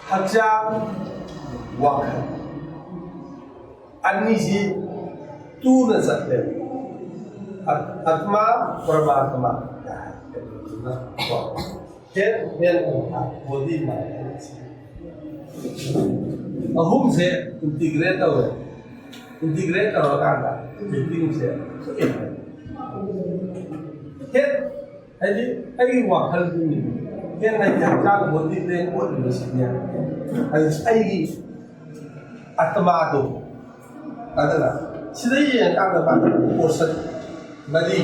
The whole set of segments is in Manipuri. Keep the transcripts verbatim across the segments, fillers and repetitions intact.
ꯍꯛꯆꯥꯡ, ꯋꯥꯈꯜ ꯑꯅꯤꯁꯤ ꯇꯨꯅ ꯆꯠꯂꯦꯕ꯫ ꯑꯠ-, ꯑꯠꯃꯥ, ꯄ꯭ꯔꯃꯥꯠꯃꯥ ꯍꯥꯏ꯫ ꯀꯣ? Head, hand, body, mind ꯍꯥꯏꯅ ꯁꯤ ꯑꯍꯨꯝꯁꯦ integrate ꯇꯧꯋꯦ꯫ Integrate ꯇꯧꯔꯀꯥꯟꯗ thinking ꯁꯦ ꯊꯣꯛꯑꯦ꯫ Head ꯍꯥꯏꯗꯤ ꯑꯩꯒꯤ ꯋꯥꯈꯜꯗꯨꯅꯤ꯫ Hand ꯍꯥꯏꯗꯤ ꯍꯛꯆꯥꯡ, body, brain ꯑꯣꯠꯂꯤꯕꯁꯤꯅꯦ꯫ ꯑꯗꯨ ꯑꯩꯒꯤ ꯑꯇꯃꯥꯗꯣ꯫ ꯑꯗꯨꯅ ꯁꯤꯗ ꯌꯦꯡꯉꯀꯥꯟꯗ ꯃꯥꯅ portion ꯃꯔꯤ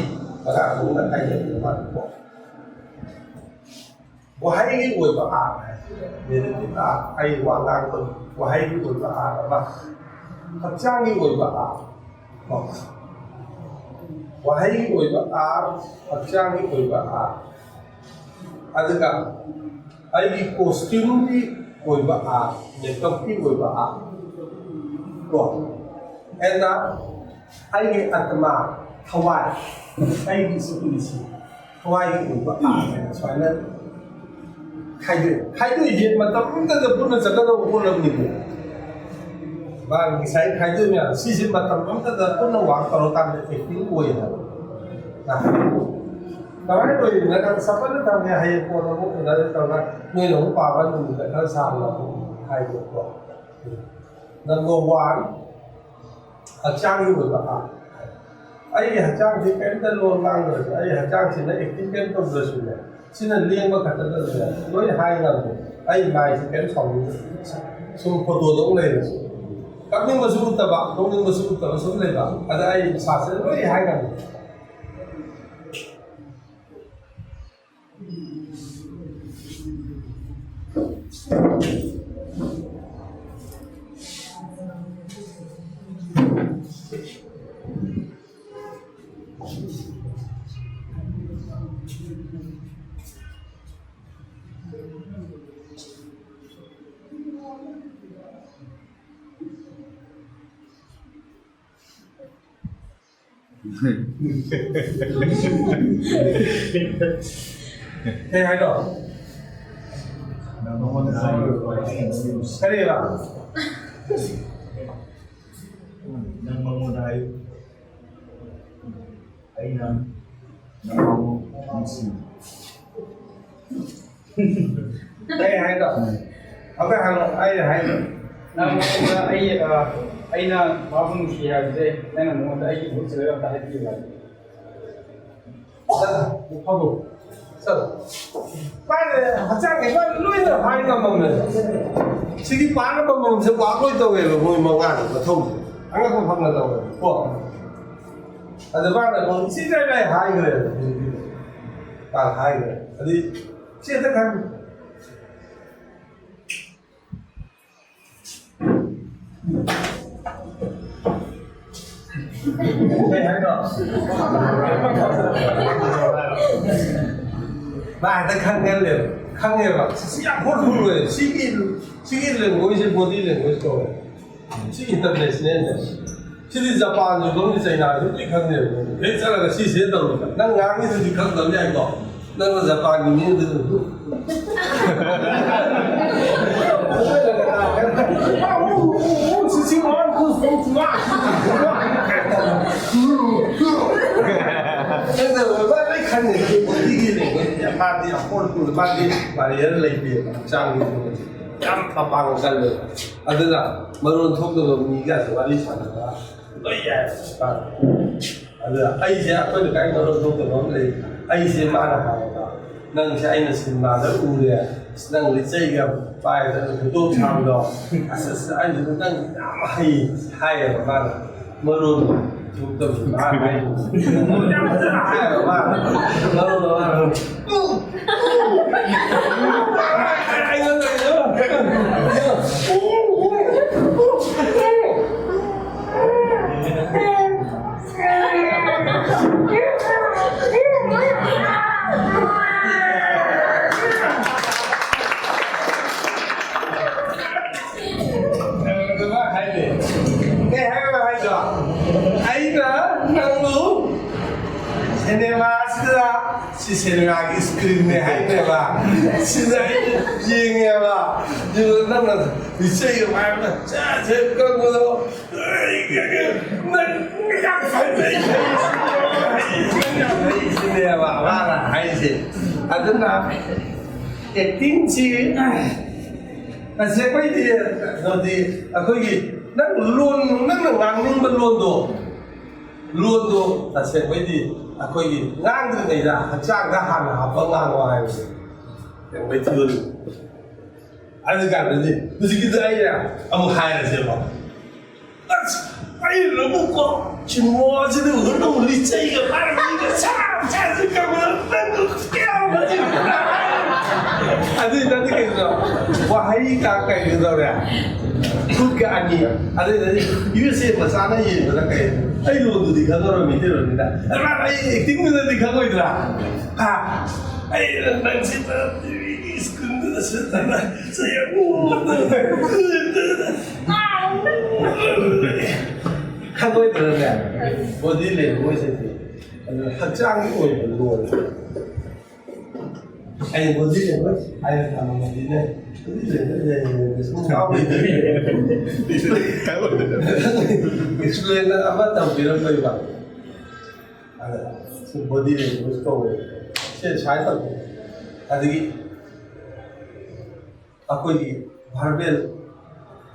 ꯃꯉꯥ ꯊꯣꯛꯅ ꯈꯥꯏꯗꯣꯛꯑꯦ ꯃꯥꯅꯀꯣ꯫ ꯋꯥꯍꯩꯒꯤ ꯑꯣꯏꯕ ꯑꯥꯔ ꯍꯥꯏ꯫ Narrative ꯑꯥꯔ, ꯑꯩ ꯋꯥ ꯉꯥꯡꯕꯒꯤ ꯋꯥꯍꯩꯒꯤ ꯑꯣꯏꯕ ꯑꯥꯔ ꯑꯃ, ꯍꯛꯆꯥꯡꯒꯤ ꯑꯣꯏꯕ ꯑꯥꯔ ꯀꯣ꯫ ꯋꯥꯍꯩꯒꯤ ꯑꯣꯏꯕ ꯑꯥꯔ, ꯍꯛꯆꯥꯡꯒꯤ ꯑꯣꯏꯕ ꯑꯥꯔ, ꯑꯗꯨꯒ ꯑꯩꯒꯤ costume ꯒꯤ ꯑꯣꯏꯕ ꯑꯥꯔ, makeup ꯀꯤ ꯑꯣꯏꯕ ꯑꯥꯔ ꯀꯣ꯫ And ꯑꯩꯒꯤ ꯑꯇꯃꯥ, ꯊꯋꯥꯏ, ꯑꯩꯒꯤ ꯏꯁꯄꯤꯔꯤꯠꯁꯤ, ꯊꯋꯥꯏꯒꯤ ꯑꯣꯏꯕ ꯑꯥꯔ ꯍꯥꯏꯅ ꯁꯨꯃꯥꯏꯅ ꯈꯥꯏꯗꯣꯛꯑꯦ꯫ ꯈꯥꯏꯗꯣꯛꯏꯁꯦ ꯃꯇꯝ ꯑꯃꯇꯗ ꯄꯨꯟꯅ ꯆꯠꯀꯗꯧꯕ ꯄꯣꯠ ꯑꯃꯅꯤꯀꯣ꯫ ꯃꯥꯒꯤ ꯉꯁꯥꯏ ꯈꯥꯏꯗꯣꯛꯏ ꯃꯌꯥꯝ ꯁꯤꯁꯦ ꯃꯇꯝ ꯑꯃꯇꯗ ꯄꯨꯟꯅ work ꯇꯧꯔꯀꯥꯟꯗ acting ꯑꯣꯏꯌꯦ ꯍꯥꯏꯕ꯫ ꯀꯃꯥꯏꯅ ꯑꯣꯏꯔꯤꯅꯣ ꯍꯥꯏ ꯀꯥꯟꯗ ꯁꯝꯄꯠꯅ ꯊꯝꯃꯦ, ꯍꯌꯦꯡ ꯀꯣꯟꯅ ꯑꯃꯨꯛ ꯎꯅꯔꯦ ꯇꯧꯔꯒ ꯅꯣꯏꯅ ꯑꯃꯨꯛ ꯄꯥꯕ ꯅꯨꯃꯤꯠꯇ ꯈꯔ ꯁꯥꯡꯅ ꯑꯃꯨꯛ ꯍꯥꯏꯒꯦꯀꯣ꯫ Number one, ꯍꯛꯆꯥꯡꯒꯤ ꯑꯣꯏꯕ ꯑꯥꯔ꯫ ꯑꯩꯒꯤ ꯍꯛꯆꯥꯡꯁꯤ ꯀꯔꯤꯝꯇ ꯂꯣꯟ ꯉꯥꯡꯗ꯭ꯔꯁꯨ, ꯑꯩ ꯍꯛꯆꯥꯡꯁꯤꯅ acting ꯀꯔꯤꯝ ꯇꯧꯗ꯭ꯔꯁꯨꯅꯦ, ꯁꯤꯅ ꯂꯦꯡꯕ ꯈꯛꯇꯗꯅꯦ ꯂꯣꯏ ꯍꯥꯏ ꯉꯝꯃꯦ꯫ ꯑꯩ ꯃꯥꯏꯁꯤ ꯀꯔꯤꯝ ꯁꯥꯎꯅꯤꯡꯗꯦ, ꯁꯨꯝ ꯐꯣꯇꯣꯗ ꯑꯃꯨꯛ ꯂꯩꯔꯁꯨ꯫ ꯀꯞꯅꯤꯡꯕꯁꯨ ꯎꯠꯇꯕ, ꯅꯣꯛꯅꯤꯡꯕꯁꯨ ꯎꯠꯇꯕ ꯁꯨꯝ ꯂꯩꯕ, ꯑꯗ ꯑꯩ ꯏꯁꯥꯁꯤꯗ ꯂꯣꯏ ꯍꯥꯏ ꯉꯝꯃꯦ꯫ ꯀꯩ ꯍꯥꯏꯅꯣ? ꯀꯔꯤꯕ? ꯅꯪ ꯃꯉꯣꯟꯗ ꯍꯥꯏꯌꯨ, ꯑꯩꯅ ꯅꯪꯕꯨ ꯅꯨꯡꯁꯤ꯫ ꯑꯩ ꯍꯥꯏꯗꯣ ꯑꯃꯨꯛꯀ ꯍꯪꯉꯣ꯫ ꯑꯩ ꯍꯥꯏꯗꯣ ꯅꯪ ꯃꯉꯣꯟꯗ ꯑꯩ ꯑ, ꯑꯩꯅ ꯃꯥꯕꯨ ꯅꯨꯡꯁꯤ ꯍꯥꯏꯕꯁꯦ ꯅꯪꯅ ꯃꯉꯣꯟꯗ ꯑꯩꯒꯤ ꯃꯍꯨꯠ ꯁꯤꯜꯂꯒ ꯑꯝꯇ ꯍꯥꯏꯕꯤꯌꯨ ꯍꯥꯏꯕ꯫ ꯐꯝꯃꯣ꯫ ꯆꯠꯂꯣ꯫ ꯃꯥꯅ ꯍꯛꯆꯥꯡꯒꯤ ꯃꯥꯅ ꯂꯣꯏꯅ ꯍꯥꯏ ꯉꯝꯃꯝꯃꯦ꯫ ꯁꯤꯒꯤ ꯄꯥꯅ ꯉꯝꯃꯝꯁꯦ ꯄꯥꯛ ꯂꯣꯏ ꯇꯧꯋꯦꯕ ꯃꯣꯏ ꯃꯉꯥꯗꯤ ꯃꯊꯧꯁꯦ꯫ ꯑꯉꯛꯄ ꯐꯪꯅ ꯇꯧꯋꯦꯕ ꯀꯣ꯫ ꯑꯗ ꯃꯥꯅ ꯁꯤ ꯀꯥꯏ ꯀꯥꯏ ꯍꯥꯏꯈ꯭ꯔꯦꯕ ꯍꯧꯖꯤꯛꯀꯤꯗꯣ꯫ ꯄꯥꯛ ꯍꯥꯏꯈ꯭ꯔꯦ꯫ ꯑꯗꯨꯗꯤ ꯁꯤ ꯍꯦꯛꯇ ꯈꯪꯉꯤ꯫ ꯀꯩ ꯍꯥꯏꯅꯣ? ꯃꯥ ꯍꯦꯛꯇ ꯈꯪꯒꯜꯂꯦꯕ꯫ ꯈꯪꯉꯦꯕ꯫ ꯁꯤ ꯌꯥꯝ ꯐꯣꯔꯁꯐꯨꯜ ꯑꯣꯏ꯫ ꯁꯤꯒꯤ, ꯁꯤꯒꯤ ꯂꯦꯡꯒ꯭ꯋꯦꯖꯁꯦ ꯕꯣꯗꯤ ꯂꯦꯡꯒ꯭ꯋꯦꯖ ꯀꯧꯋꯦ꯫ ꯁꯤ ꯏꯟꯇꯔꯅꯦꯁꯅꯦꯜꯅꯦ꯫ ꯁꯤꯗꯤ ꯖꯄꯥꯟꯁꯨ ꯈꯪꯗꯦ, ꯆꯩꯅꯥꯁꯨ ꯂꯣꯏ ꯈꯪꯗꯦꯕ꯫ ꯍꯦꯛ ꯆꯠꯂꯒ ꯁꯤꯁꯦ ꯇꯧꯔꯨꯕ꯫ ꯅꯪ ꯉꯥꯡꯉꯤꯗꯨꯗꯤ ꯈꯪꯗꯕ ꯌꯥꯏꯀꯣ꯫ ꯅꯪꯅ ꯖꯄꯥꯟꯒꯤ ꯃꯤ ꯑꯗꯨ ꯅꯪꯅ ꯂꯣꯏ ꯈꯪꯉꯦ꯫ ꯃꯥꯗꯤ ꯌꯥꯝ ꯄꯣꯠ ꯄꯨꯔꯦ꯫ ꯃꯥꯗꯤ ꯕꯥꯔꯤꯌꯔ ꯂꯩꯇꯦꯕ ꯍꯛꯆꯥꯡꯒꯤ꯫ ꯌꯥꯝ ꯃꯄꯥꯡꯒꯜ ꯀꯜꯂꯦ꯫ ꯑꯗꯨꯅ ꯃꯔꯣꯟ ꯊꯣꯛꯇꯕ ꯃꯤꯒꯁꯨ ꯋꯥꯔꯤ ꯁꯥꯟꯅꯕ ꯂꯣꯏ ꯌꯥꯏ꯫ ꯑꯗꯨꯗ ꯑꯩꯁꯦ ꯑꯩꯈꯣꯏ ꯂꯩꯀꯥꯏ ꯃꯔꯣꯟ ꯊꯣꯛꯇꯕ ꯑꯃ ꯂꯩ꯫ ꯑꯩꯁꯦ ꯃꯥꯅ ꯍꯥꯏꯌꯦꯕ, "ꯅꯪꯁꯦ ꯑꯩꯅ ꯁꯤꯅꯦꯃꯥꯗ ꯎꯔꯦ, ꯑꯁ, ꯅꯪ ꯂꯤꯆꯩꯒ ꯄꯥꯏꯗꯅ ꯐꯣꯇꯣ ꯊꯥꯕꯗꯣ, ꯑꯁ, ꯑꯁ, ꯑꯩꯁꯨ ꯅꯪ ꯌꯥꯝ ꯍꯩ" ꯍꯥꯏꯌꯦꯕ ꯃꯥꯅ꯫ ꯃꯔꯣꯟ ꯊꯣꯛꯇꯕꯗꯣ ꯃꯥꯅ ꯍꯥꯏꯗꯣ꯫ ꯌꯥꯝ ꯐꯖꯅ ꯍꯥꯏꯌꯦꯕ ꯃꯥꯅ꯫ ꯃꯔꯣꯟ ꯃꯥꯅ ꯀꯩ ꯍꯥꯏꯕ ꯍꯥꯏꯗꯣ? ꯑꯩꯅ ꯅꯪꯕꯨ ꯁꯤꯅꯦꯃꯥꯁꯤꯗ ꯁꯤ ꯁꯤꯅꯦꯃꯥꯒꯤ ꯏꯁꯀ꯭ꯔꯤꯟꯅꯦ ꯍꯥꯏꯅꯦꯕ꯫ ꯁꯤꯗ ꯑꯩꯅ ꯌꯦꯡꯉꯦꯕ꯫ ꯑꯗꯨꯒ ꯅꯪꯅ ꯏꯁꯩꯒ ꯃꯌꯥꯝꯅ ꯁꯦ ꯁꯦ ꯀꯛꯄꯗꯣ, ꯑꯩ ꯀꯛꯑꯦ꯫ ꯅꯪ ꯌꯥꯝ ꯐꯖꯩ, ꯅꯪ ꯌꯥꯝ ꯍꯩ ꯁꯤꯅꯦꯕ ꯃꯥꯅ ꯍꯥꯏꯁꯦ꯫ ꯑꯗꯨꯅ ꯑꯦꯛꯇꯤꯡꯁꯤ ꯇꯁꯦꯡꯕꯩꯗꯤ ꯀꯩꯅꯣꯗꯤ ꯑꯩꯈꯣꯏꯒꯤ ꯅꯪ ꯂꯣꯟ, ꯅꯪꯅ ꯉꯥꯡꯅꯤꯡꯕ ꯂꯣꯟꯗꯣ, ꯂꯣꯟꯗꯣ ꯇꯁꯦꯡꯕꯩꯗꯤ ꯑꯩꯈꯣꯏꯒꯤ ꯉꯥꯡꯗ꯭ꯔꯤꯉꯩꯗ ꯍꯛꯆꯥꯡꯗ ꯍꯥꯟꯅ ꯍꯥꯞꯄ ꯉꯥꯡꯉꯣ ꯍꯥꯏꯕꯁꯦ ꯃꯩꯇꯩꯂꯣꯟ꯫ ꯑꯗꯨ ꯀꯥꯟꯗꯗꯤ ꯍꯧꯖꯤꯛꯀꯤꯗ ꯑꯩꯅ ꯑꯃꯨꯛ ꯍꯥꯏꯔꯁꯦꯕ, "ꯑꯁ, ꯑꯩꯅꯕꯨꯀꯣ ꯁꯤꯅꯦꯃꯥꯁꯤꯗ ꯎꯍꯟꯗꯧꯕ ꯂꯤꯆꯩꯒ ꯃꯥꯔꯕꯤꯒ ꯁꯥ ꯁꯥꯁꯤ ꯀꯧꯕꯗ ꯅꯪꯗꯣ ꯀꯌꯥꯝ ꯐꯖꯩ?" ꯑꯗꯨꯏ ꯅꯠꯇꯦ ꯀꯩꯅꯣ, ꯋꯥꯍꯩ ꯀꯥ ꯀꯩꯅꯣ ꯇꯧꯔꯦ, ꯈꯨꯠꯀ ꯑꯅꯤ꯫ ꯑꯗꯨꯗꯩꯗꯤ ꯌꯨ ꯑꯦꯁ ꯑꯦ ꯃꯆꯥꯅ ꯌꯦꯡꯕꯗ ꯀꯩ, ꯑꯩ ꯂꯣꯟꯗꯨꯗꯤ ꯈꯪꯉꯔꯣꯏ ꯃꯩꯇꯩꯂꯣꯟꯅꯤꯅ, ꯑꯗꯨꯅ ꯑꯩ ꯑꯦꯛꯇꯤꯡꯗꯨꯗꯗꯤ ꯈꯪꯉꯣꯏꯗ꯭ꯔꯥ? ꯍꯥ? ꯑꯩꯅ ꯅꯪꯁꯤ ꯁ꯭ꯀꯨꯜꯗꯨꯗ ꯁꯤꯗꯅ ꯆꯩ ꯑꯃꯨꯛ ꯈꯪꯉꯣꯏꯗ꯭ꯔꯅꯦ? ꯕꯣꯗꯤ ꯂꯦꯡꯒ꯭ꯋꯦꯖ ꯍꯥꯏꯗꯤ ꯑꯗꯨ ꯍꯛꯆꯥꯡꯒꯤ ꯑꯣꯏꯕ ꯂꯣꯟ꯫ ꯑꯩ ꯕꯣꯗꯤ ꯂꯦꯡꯒ꯭ꯋꯦꯖ ꯍꯥꯏꯅ ꯊꯝꯃꯝꯃꯗꯤꯅꯦ, ꯕꯣꯗꯤ ꯂꯦꯡꯒ꯭ꯋꯦꯖ ꯍꯥꯏꯅ ꯁꯨꯝ ꯌꯥꯎꯔꯤꯗꯨꯅꯦ꯫ ꯑꯦꯛꯁꯄ꯭ꯂꯦꯟ ꯑꯃ ꯇꯝꯕꯤꯔꯝꯕꯩ ꯋꯥꯅꯤ꯫ ꯑꯗ ꯁꯤ ꯕꯣꯗꯤ ꯂꯦꯡꯒ꯭ꯋꯦꯖ ꯀꯧꯋꯦ꯫ ꯁꯤ ꯁꯨꯃꯥꯏꯅ ꯇꯧꯕ꯫ ꯑꯗꯒꯤ ꯑꯩꯈꯣꯏꯒꯤ ꯚꯥꯔꯕꯦꯜ,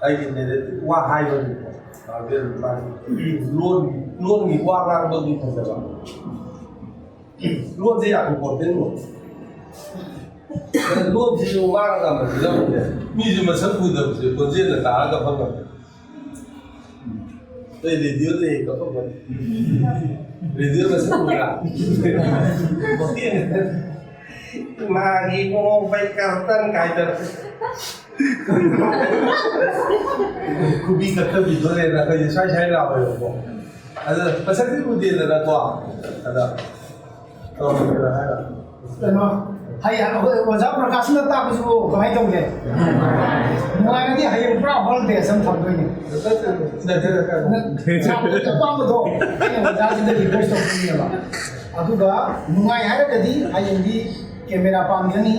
ꯑꯩꯒꯤ ꯅꯦꯔꯦꯇꯤꯚ ꯋꯥ ꯍꯥꯏꯕꯅꯤꯀꯣ, ꯚꯥꯔꯕꯦꯜ ꯃꯥꯒꯤ ꯂꯣꯟ, ꯂꯣꯟꯒꯤ ꯋꯥ ꯉꯥꯡꯕꯒꯤ ꯐꯖꯕ꯫ ꯂꯣꯟꯁꯦ ꯌꯥꯝ ꯏꯝꯄꯣꯔꯇꯦꯟ ꯑꯣꯏ꯫ ꯂꯣꯟꯁꯤꯁꯨ ꯉꯥꯡꯉꯒ ꯑꯃ ꯐꯤꯂꯝꯁꯦ ꯃꯤꯁꯨ ꯃꯁꯛ ꯎꯗꯕꯁꯦ ꯈꯣꯟꯖꯦꯜꯅ ꯇꯥꯔꯒ ꯐꯪꯉꯝꯃꯦ꯫ ꯑꯩ ꯔꯦꯗꯤꯑꯣꯗ ꯍꯦꯛ ꯀꯞꯄꯝꯕꯅꯤ꯫ ꯔꯦꯗꯤꯑꯣ ꯃꯁꯛ ꯎꯕ꯭ꯔꯥ? ꯃꯥꯒꯤ ꯃꯣꯕꯥꯏꯜ ꯀꯥꯔꯇꯟ ꯀꯥꯏꯗꯅ ꯈꯨꯕꯤ ꯀꯛꯊꯕꯤꯗꯣꯔꯦꯅ ꯑꯩꯈꯣꯏꯁꯦ ꯁ꯭ꯋꯥꯏ ꯁ꯭ꯋꯥꯏ ꯂꯥꯎꯋꯦꯕꯀꯣ꯫ ꯑꯗꯨ ꯃꯁꯛꯇꯤ ꯎꯗꯦꯗꯅꯀꯣ꯫ ꯑꯗ ꯇꯧꯔꯝꯃꯤꯔ ꯍꯥꯏꯔ꯫ ꯀꯩꯅꯣ, ꯍꯌꯦꯡ ꯑꯩꯈꯣꯏ ꯑꯣꯖꯥ ꯄ꯭ꯔꯀꯥꯁꯅ ꯇꯥꯛꯄꯁꯤꯕꯨ ꯀꯃꯥꯏꯅ ꯇꯧꯒꯦ? ꯅꯨꯡꯉꯥꯏꯔꯗꯤ ꯍꯌꯦꯡ ꯄꯨꯔꯥ ꯍꯣꯜ ꯕꯦꯁ ꯑꯃ ꯊꯝꯗꯣꯏꯅꯦ꯫ ꯅ-, ꯅ-, ꯑꯄꯥꯝꯕꯗꯣ ꯑꯩꯅ ꯑꯣꯖꯥꯁꯤꯡꯗ ꯔꯤꯀ꯭ꯋꯦꯁ ꯇꯧꯗꯣꯏꯅꯦꯕ꯫ ꯑꯗꯨꯒ ꯅꯨꯡꯉꯥꯏ ꯍꯥꯏꯔꯒꯗꯤ ꯍꯌꯦꯡꯗꯤ ꯀꯦꯃꯦꯔꯥ ꯄꯥꯟꯒꯅꯤ,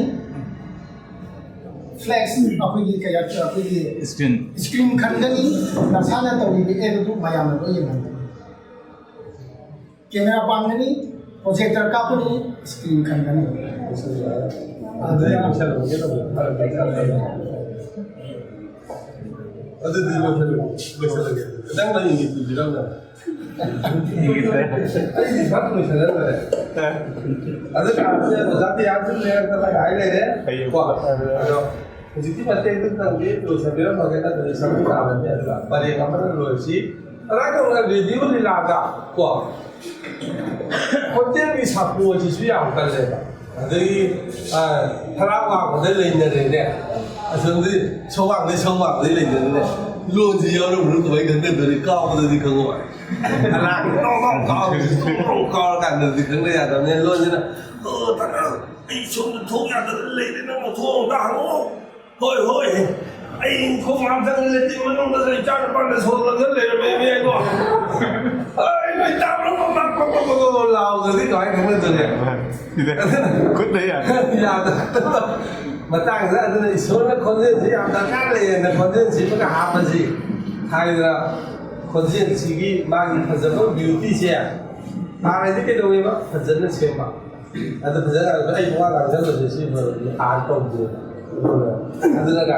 ꯐ꯭ꯂꯦꯛꯁ ꯑꯩꯈꯣꯏꯒꯤ ꯀꯌꯥ ꯑꯩꯈꯣꯏꯒꯤ ꯁ꯭ꯀ꯭ꯔꯤꯟ꯫ ꯁ꯭ꯀ꯭ꯔꯤꯟ ꯈꯟꯒꯅꯤ, ꯅꯁꯥꯅ ꯇꯧꯔꯤꯕ ꯑꯦꯞ ꯑꯗꯨ ꯃꯌꯥꯝꯅ ꯂꯣꯏ ꯌꯦꯡꯍꯟꯒꯅꯤ꯫ ꯀꯦꯃꯦꯔꯥ ꯄꯥꯟꯒꯅꯤ, ꯄ꯭ꯔꯣꯖꯦꯛꯇꯔ ꯀꯥꯞꯀꯅꯤ, ꯁ꯭ꯀ꯭ꯔꯤꯟ ꯈꯟꯒꯅꯤ꯫ ꯑꯗꯨꯅ ꯑꯗꯨꯗꯤ ꯂꯣꯏꯁꯜꯂꯒꯦ, ꯂꯣꯏꯁꯜꯂꯒꯦ꯫ ꯅꯪꯅ ꯏꯪꯒꯤꯠ ꯄꯤꯕꯤꯔꯝꯗꯕ꯫ ꯑꯩꯗꯤ ꯁꯠ ꯂꯣꯏꯁꯜꯂꯝꯕꯅꯦ꯫ ꯑꯗꯨ ꯀꯥꯟꯁꯤꯗ ꯑꯣꯖꯥ ꯇꯤꯌꯥꯟꯁꯨ ꯂꯩꯔꯛꯇꯅ ꯉꯥꯏ ꯂꯩꯔꯦ꯫ ꯀꯣ? ꯑꯗꯣ ꯍꯧꯖꯤꯛꯀꯤ ꯃꯇꯦꯛꯇꯨ ꯇꯪꯗꯤ ꯂꯣꯏꯁꯟꯕꯤꯔꯝꯃꯒꯦ, ꯅꯠꯇ꯭ꯔꯗꯤ ꯁꯔꯨꯛ ꯇꯥꯕꯅꯤ꯫ ꯑꯗꯨꯒ ꯄꯔꯦꯡ ꯑꯃꯅ ꯂꯣꯏꯁꯤ꯫ ꯀꯗꯥꯏ ꯇꯧꯅ ꯔꯦꯗꯤꯑꯣ ꯂꯤꯂꯥꯒ ꯀꯣ ꯍꯣꯇꯦꯜꯒꯤ ꯁꯥꯄꯣꯟꯁꯤꯁꯨ ꯌꯥꯝ ꯀꯜꯂꯦꯕ꯫ ꯑꯗꯒꯤ, ꯑ, ꯊꯔꯥꯛ ꯋꯥꯡꯃꯗ ꯂꯩꯅꯔꯦꯅꯦ꯫ ꯑꯁꯣꯝꯗꯤ ꯁꯣꯝꯋꯥꯡꯗꯩ ꯁꯣꯝꯋꯥꯡꯗꯩ ꯂꯩꯅꯔꯦꯅꯦ꯫ ꯂꯣꯟꯁꯤ ꯌꯥꯎꯔꯝꯕꯅ ꯀꯃꯥꯏꯅ ꯈꯪꯅꯗꯣꯔꯤ? ꯀꯥꯎꯕꯗꯗꯤ ꯈꯪꯉꯣꯏ꯫ ꯊꯔꯥꯛ ꯅꯣꯡ ꯅꯣꯡ ꯀꯥꯎꯔꯤꯁꯤ ꯅꯣꯡ ꯅꯣꯡ ꯀꯥꯎꯔꯀꯥꯟꯗꯗꯤ ꯈꯪꯅ ꯌꯥꯗꯕꯅꯦ꯫ ꯂꯣꯟꯁꯤꯅ, "ꯑꯣ, ꯊꯔꯥꯛ, ꯑꯩ ꯁꯣꯝꯗ ꯊꯣꯡ ꯌꯥꯗꯗꯅ ꯂꯩꯔꯦ, ꯅꯪꯅ ꯊꯣꯡ ꯑꯝꯇ ꯍꯥꯡꯉꯛꯑꯣ"꯫ "ꯍꯣꯏ, ꯍꯣꯏ, ꯑꯩ ꯈꯣꯡ ꯍꯥꯝꯖꯟꯒꯦ ꯂꯦꯇ꯭ꯔꯤꯟ ꯃꯅꯨꯡꯗ ꯏꯆꯥ ꯅꯨꯄꯥꯅ ꯁꯣꯔ ꯂꯣꯟꯖꯟ ꯂꯩꯔꯝꯃꯦ ꯍꯥꯏꯀꯣ꯫ ꯑꯩ ꯂꯣꯏ ꯇꯥꯕ꯭ꯔꯣ?" ꯂꯥꯎꯗ꯭ꯔꯗꯤ ꯀꯃꯥꯏꯅ ꯈꯪꯅꯗꯣꯏꯅꯣ? ꯁꯤꯗ ꯈꯨꯠꯅ ꯌꯥꯗꯦ꯫ ꯌꯥꯗꯕ ꯃꯇꯥꯡꯁꯤꯗ꯫ ꯑꯗꯨꯅ ꯏꯁꯣꯔꯅ ꯈꯣꯟꯖꯦꯜꯁꯤ ꯌꯥꯝ ꯗꯔꯀꯥꯔ ꯂꯩꯌꯦꯅ ꯈꯣꯟꯖꯦꯜꯁꯤꯃꯒ ꯍꯥꯞꯄꯁꯤ ꯍꯥꯏꯗꯅ, ꯈꯣꯟꯖꯦꯜꯁꯤꯒꯤ ꯃꯥꯒꯤ ꯐꯖꯕ ꯕ꯭ꯌꯨꯇꯤꯁꯦ ꯍꯥꯟꯅꯗꯤ ꯀꯩꯗꯧꯋꯦꯕ? ꯐꯖꯅ ꯁꯦꯝꯕ꯫ ꯑꯗꯨ ꯐꯖꯅ ꯑꯩ ꯋꯥ ꯉꯥꯡꯖꯜꯂꯁꯦ, ꯁꯤ ꯐꯔꯗꯤ ꯑꯥꯔ ꯇꯧꯗꯦ꯫ ꯑꯗꯨꯅ